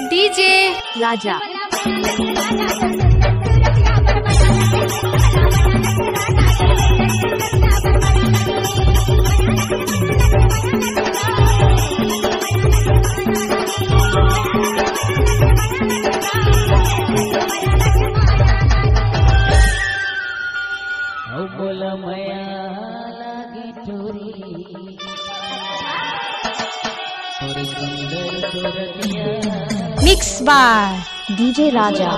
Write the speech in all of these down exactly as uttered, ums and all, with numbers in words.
DJ Raja. Mix by DJ Raja.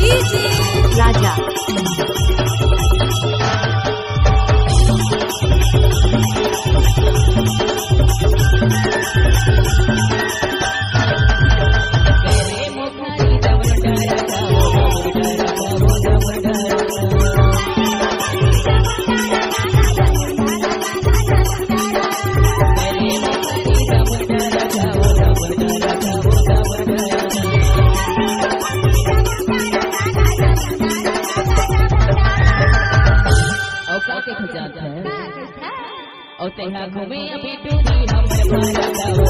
DJ Raja. अउ का के खजान है? अउ तेहा घूमे अभी डूबी हमर पारा का हो,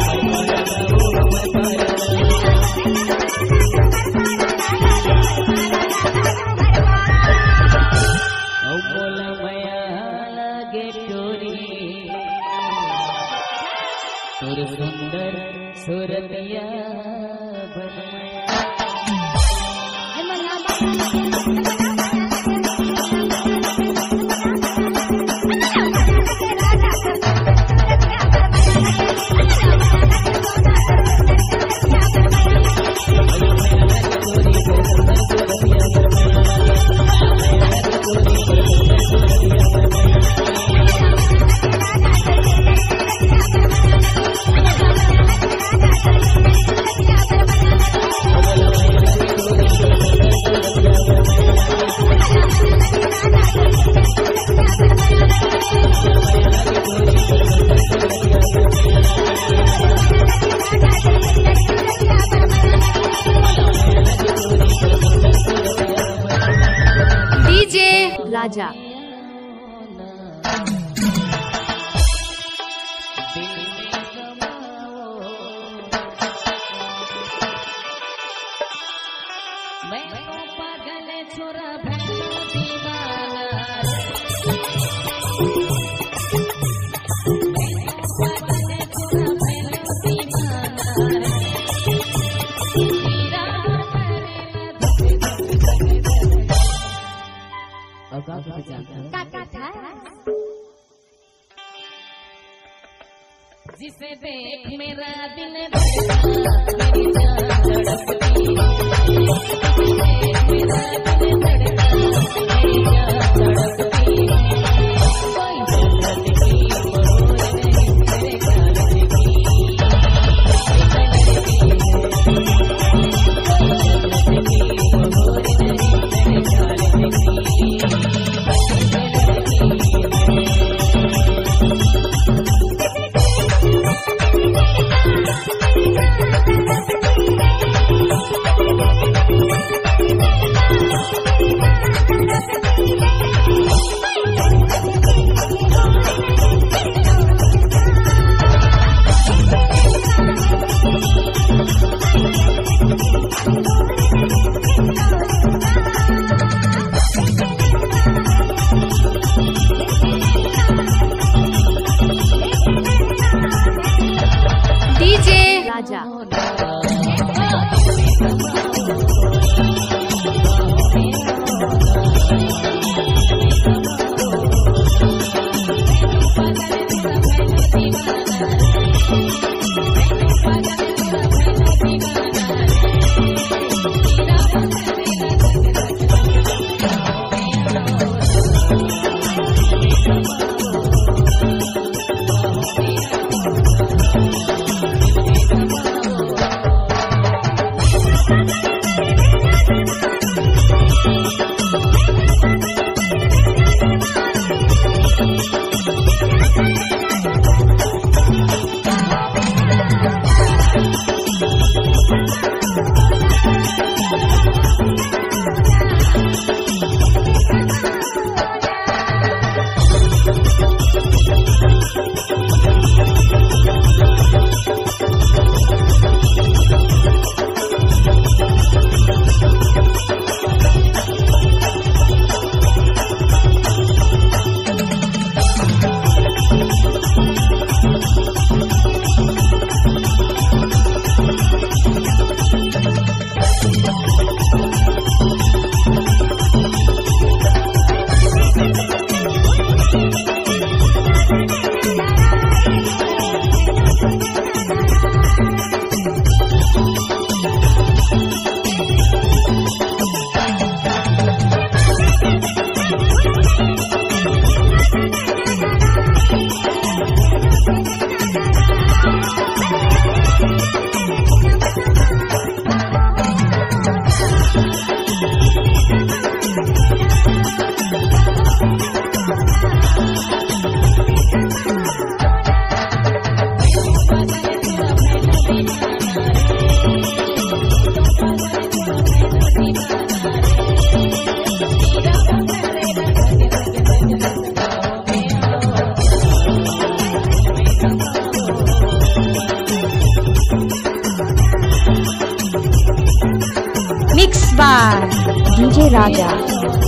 हमर पारा का हो, हमर पारा का। अउ मोला मया लागे टोरी, तोर सुंदर सूरतिया बनवाया। डीजे राजा। अउ का के पहचान था? का, का था? जिसे देख मेरा दिल धड़का, मेरी जान तड़पती है। जिसे देख मेरा दिल धड़का, मेरी जान तड़पती है। कोई जन्नत की मोर नहीं, मेरे कानन की। जा। Mix by D J Raja.